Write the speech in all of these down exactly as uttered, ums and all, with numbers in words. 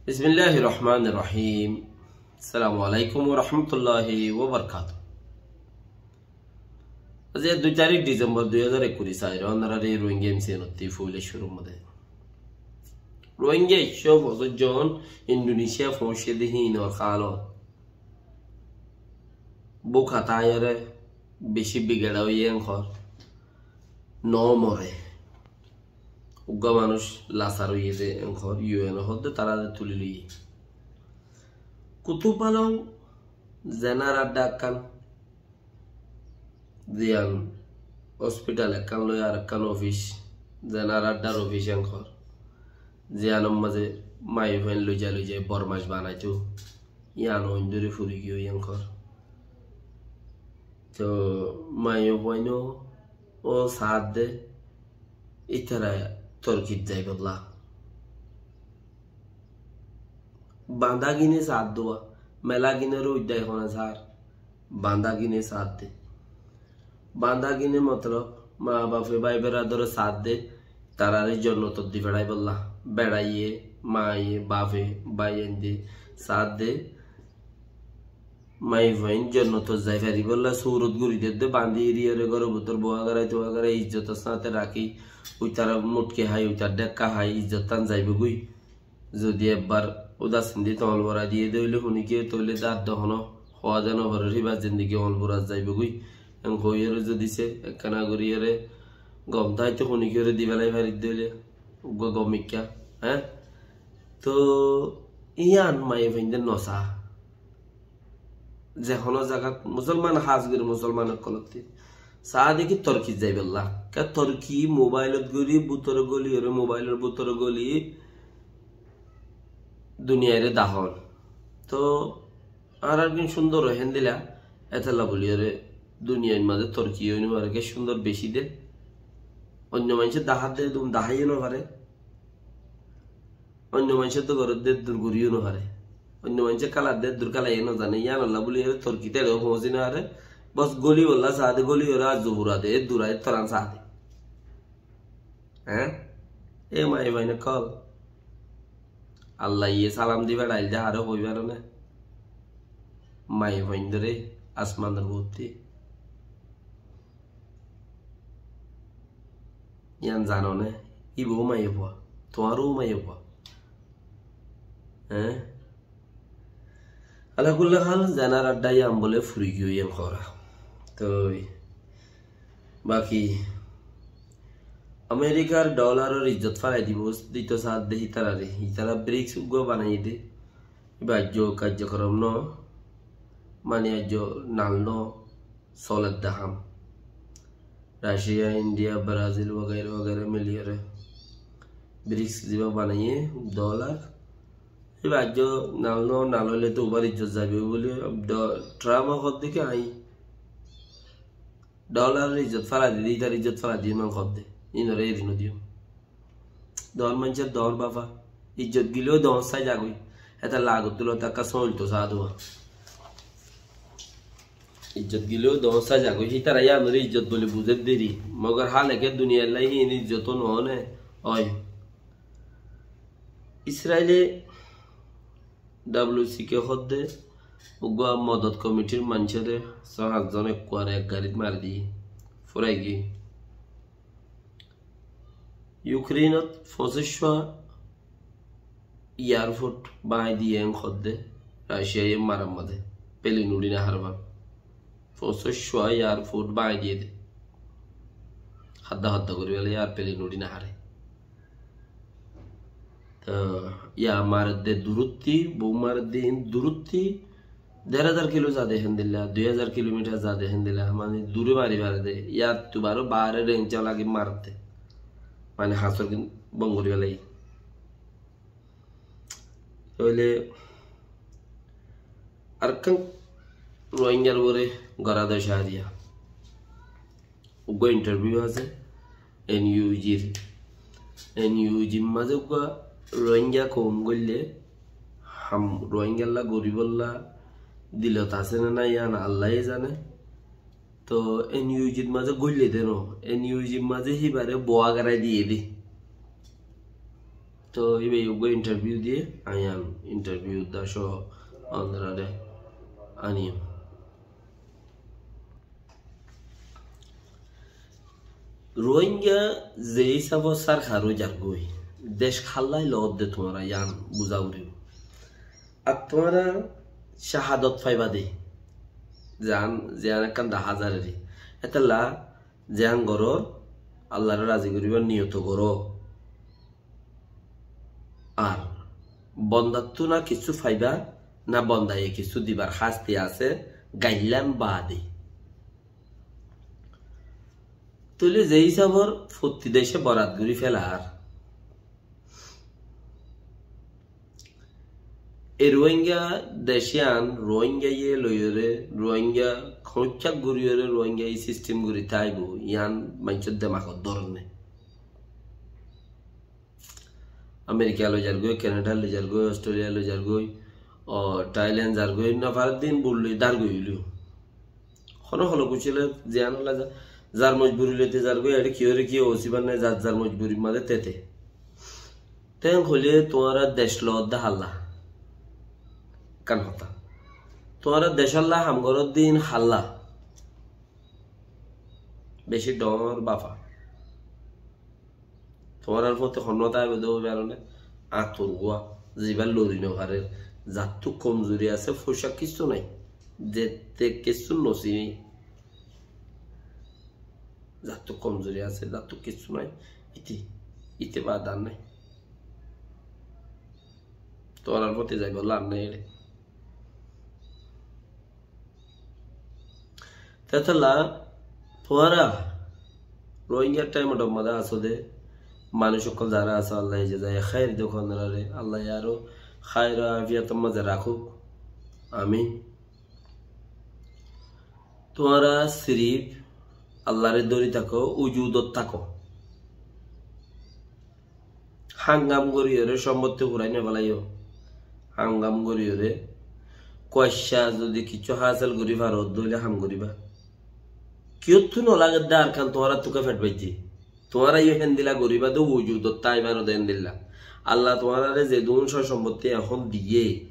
Bismilláhir rohmánir rohím. Assalamu aláikum wa rahmatulláhi wa barakátuhu. Aijja dui tarík Dhisembor dui házar ekkuri sair, ónorar Rohingya M C N ottú foila cúrur modé. Rohingya ekcó fosór zon Indonesia foóñiccé dé híinor hálot. Búk hátaiyóre bicí bigedha óiye enkor. No more. Uggwá manúic lasar óiye dé enkor, U N e hoódde tarare tuli loiye. Kutupalong zenar adda ekkán, ziyan hospital ekkán loi arekkán ofis, zenar addar ofis enkor. Ziyanor mazé maiyafuain loizai loizai bormac banaito. Yián oindóre furi giyói enkor. Toh maiyafuain ó saádde ítara torkit zaibolla. Bañdá gine saádde, mela gine roiddai hone sar. Bañdá gine saádde. Bañdá gine motolob mabafe báiberadóre saádde, tarare jonnotot di feçáibolla. Beçaiye, maiye, bafe, báiyainde saádde. Maiyafuain jonnotot zai faribólla surot gori dedde, bañdí eriyóre góror bútore bouwa gorai, touwa gorai, izzotor sáñte rakí, uitar muthki hái, uitar dhekka hái, izzottán zaibogói. Zodi ebbar udas indi toñl bora diyé dé óile, hunikiye tóile dát dohono hoó de no farer, híba zindigi oñl bora zaibogói. Enkóiyore zodi se ekkena goríyore gom táito hunikiyore di félai faridde óile, uggwá gom ikká, hé? Toh yián maiyafuainde no saá. Ze hono zagat musolman, hás gorí musolman ókkolottú saá dé ki torkit zaibolla. Ke torki mobailot gorí bútore góliyore, mobailor bútore góli duniyaire dahón. Toh añárar gín cúndor héndilla, étolla buliyore duniyair mazé torki ói no fare, ke cúndor bicí dé. Oinno maincé dahádde dum daháiyo no fare. Oinno maincóttu goródde eddur goríyo no fare. Oinno maincé kéladde eddur kélaiyé no zane. Yíanolla buli ere torkit eçé foóñsi no fare. Bos gólibolla saá de, góliyoré aijjó fura de, eddur aiyér toran saá de. Eé? E maiyafuain ókkol. Allaye salam di feçail de, aró hoi faro né? Maiyafuaindóre asmanor bútore. Yián zano né? Íba ó maiyafua, tuáñr ó maiyafua. Eé? Ala kulli hal, zenar adda yián bole furi giyói yián hoóra. Toi baki Amerikar dholaror izzot félai dibo, dito saádde hítarare. Hítara brics uggúa banaiyé dé. Íba aijjó kaijjokorom no, mani aijjó nal no, soledde ham. Racia, India, Brazil wagaira wagaira miliyore brics zibá banaiyé dholar. Íba aijjó nal no, nal óile to ubar izzot zaibói buli Trump e hoódde ki añí dholaror izzot félai diyí, ítar izzot félai diyí, man hoódde. Ínore eri no diyum. Doóñr maincór doóñr bafa. Izzot gilé ó doóñr sai zagói. Hétolla agottú loi tákka sóoñilto saá dua. Izzot gilé ó doóñr sai zagói. Hítara yíanoré izzot buli buzér deri. Mogor hále ke duniyair lai híin izzot ó noó né. Ói. Israile W C ke hoódde uggúa modot komitir maincóre só háñt zon ekkuare ek garit mari diyé. Furai giyé. Yukrenot foñsíccúa earport báñgi diyé en hoódde, Raciaye marar mazé, pelin uçí no fare bál. Foñsíccúa earport báñgi diyé dé. Hadda hadda gorí félaiye, ar pelin uçí no fare. Toi yá maredde durótti, bou maredde híin durótti, der házar kilo zade héndilla, dui házar kilomitar zade héndilla, mani duré mari fare dé, yáttu baró baáre renc lagi maredde. Mani hañsor gín bon gorí félaiye. Tóile arekkán Rohingyar uore gorá de cariya. Uggúa intarviu asé N U G r. N U G r mazé uggúa Rohingya koum goille ham Rohingyalla goríbolla dilot asé né nái, yián Allaye zane. Toh N U G r mazé goille dé no, N U G r mazé híbare bowa gorai diyé dé. Toi íba uggwá interview diyé, aññí yián interview dá só onóráre aníyum. Rohingya ze hísabot sárkar ói zargói, dec hállai loódde tuáñra yián buzá foribó. Ar tuáñra cahadot faiba de, ziyán, ziyán ekkán dahá zar eri. Étella ziyán goró, Allaré razi goríbar niyot goró. Ar bondattú na kissú faiba, na bondaye kissú dibar hásti asé, gaillán baade. Tóile ze hísabor fottí dece borat gorí félar, e Rohingya dec yián, Rohingyaye loiyóre, Rohingya hoñcá goríyore, Rohingyaye system gorí táibo, yián maincór demagot dóre né. America loi zargói, Canada loi zargói, Australia loi zargói, o Thailand zargói, no faredde ín bul loi dargói óileyo. Hono holo kucile ziyán ólla za-, zar mojburi loite zargói, eçe kiyóre ki ósibar nai, zar zar mojburir mazé tete. Te hoile tuáñra dec loódde hálla. Ekkán hotá. Tuáñra dec ólla ham goródde ín hálla. Beci dhoóñr bafa. Tuáñrar fóti honnúa táibo de óibar óne añtor gúa, zibá lori nofarer, zattú komzuri asé, foicá kissú nái, zette kissú nosiní, zattú komzuri asé, zattú kissú nái, íte, íte baade ar nái. Tuáñrar fóti zaibolla ar nái eçe. Tetella tuáñra Rohingyar thaim ot mazé asó de manúic ókkol zará asó, Allaye jazaye khair douk onoráre, Allaye aró khair o afiyator mazé rakók. Amin. Tuáñra sirif Allaré dóri táko, ujudot táko. Hangam goríyore sombotti furai no felaiyó. Hangam goríyore kuaccá zodi kissú hásil gorí faro, dóile ham goríba. Kiyóttu no lagedde Arkan tuáñrattú ke fet baijje. Tuáñra yó héndilla goríba de, ujudot táiba no de héndilla. Allah tuáñrare zedún soy sombotti ehón diyé,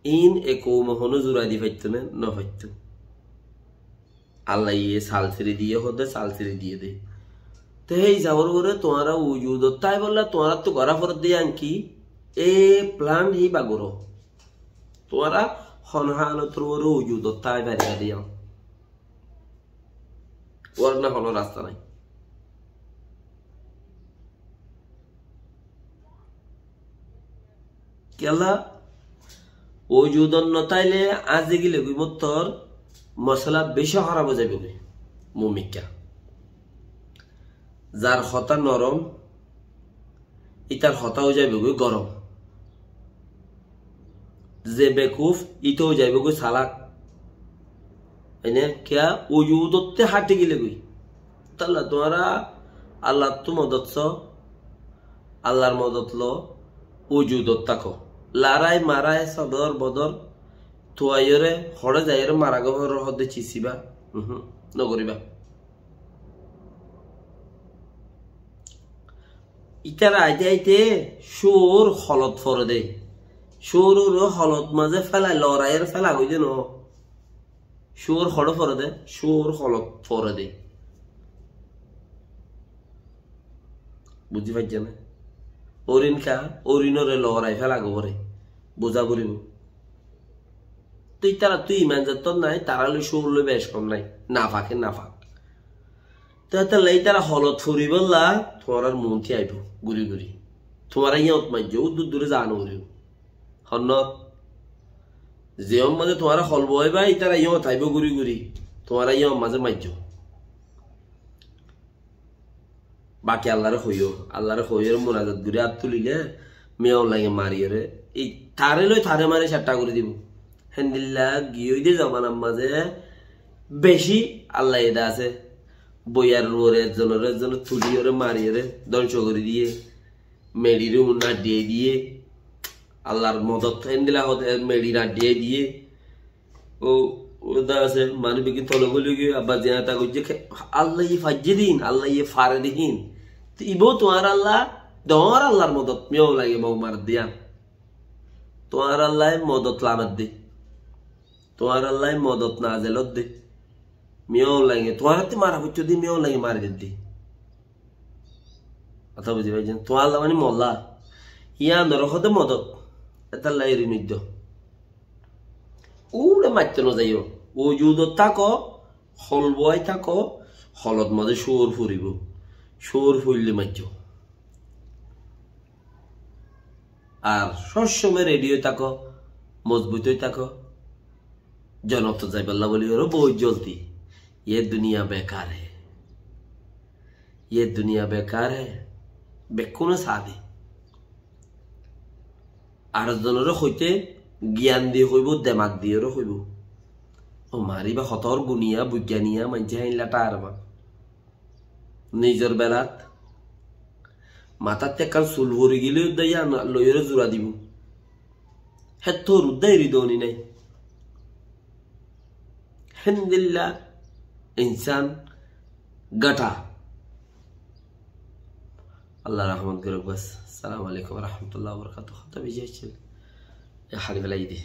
ín e koume honó zurai di faittó né? No faittó. Allaye sal siri diyé hoó de, sal siri diyé de. Te hé hísabor uore tuáñra ujudot táibolla tuáñrattú gorá foredde yían ki? E plan híba goró. Tuáñra hon halotor uore ujudot tái faribá de yían. Uore na honó rasta nái. Kiyólla? Ujudot no táile azi gile goi mottor mosala beci hóraf ói zaibo goi. Mumikka. Zar hotá norom, ítar hotá ói zaibo goi gorom. Ze bekuf, íte ói zaibo goi salak. Ene kiya? Ujudotte háti gile goi. Talla tuáñra Allattú modot só, Allar modot lo, ujudot táko. Larai marai sodor bodor tuaiyóre, hoçé zaiyóre mara gobor hoó de cisiba. Uhum, no goríba. Ítara aite aite cúor holot fore de. Cúor ore holot mazé félai, loraiyóre félai goi de no. Cúor hoçé fore de, cúor holot fore de. Buzí faijjó né? Orin ka, orinore lorai féla gobore. Buzá foribó. Tui tarattú iman zettót nái, tará loi cúor loi bec hom nái. Nafake nafak. Te hétolla ítara holot foribólla tuáñrar muúnti aibó guri guri. Tuáñra yíñot maijjó, úddur dure zaa no foribó. Honnót? Ziyót mazé tuáñra hol boóiba, ítara yíñot aibó guri guri. Tuáñra yíñot mazé maijjó. Baki Allaré hoiyó, Allaré hoiyóre munazat gorí át tulile, miya Allaye mariyóre, ei taré loi taré mari satta gorí dibó. Héndilla giyói de zomanar mazé beci Allaye de asé. Boiyar uore ekzonore ekzone tuliyóre mariyóre dóngco gorí diyé. Meçiré un naddiyai diyé. Allar modot héndilla hoó de, meçi naddiyai diyé. Ó, ó da asé, manúic beggín tole goli giyói, abbar ziyán ta goijjé ke, Allaye faijjé de ín, Allaye fare de hín. Te ibá tuáñralla Doóñr Allar modot miyó lage mou maredde yían. Tuáñr Allaye modot lameddé. Tuáñr Allaye modot nazel ódde. Miyó lage tuáñrattú mara foittódde miyó lage mari dedde. Hotá buzí faijjón? Tuáñr Allah mani molla. Yíanoré hoóde modot. Étalla eri noiddo. Úre maitto nozaiyó. Wujudot táko, hol bói táko, holot mazé cóur foribó. Cóur foille maijjó. Ar sób somoi redi ói táko, mozbut ói táko. Jonotot zaibálla bóli goró bout zoldi. Ye duniya bekar hé. Ye duniya bekar hé. Bekkúne saá de. Ar zonoré hoité giyan di hoibó, demak diyoré hoibó. Ó mari ba hotór guniya, buiggania maincé héinla tháar ba. Nizor belat matát ekkán sul fori gilé udda yían loiyóre zura dibó. Héttor udda eri doni nái. Héndilla insán gáta. Allah rahmot goruk bas. Assalamu alaikum wa rahmatullahi wa barakatuhu. Hotá beci accíl. E haçi félai di.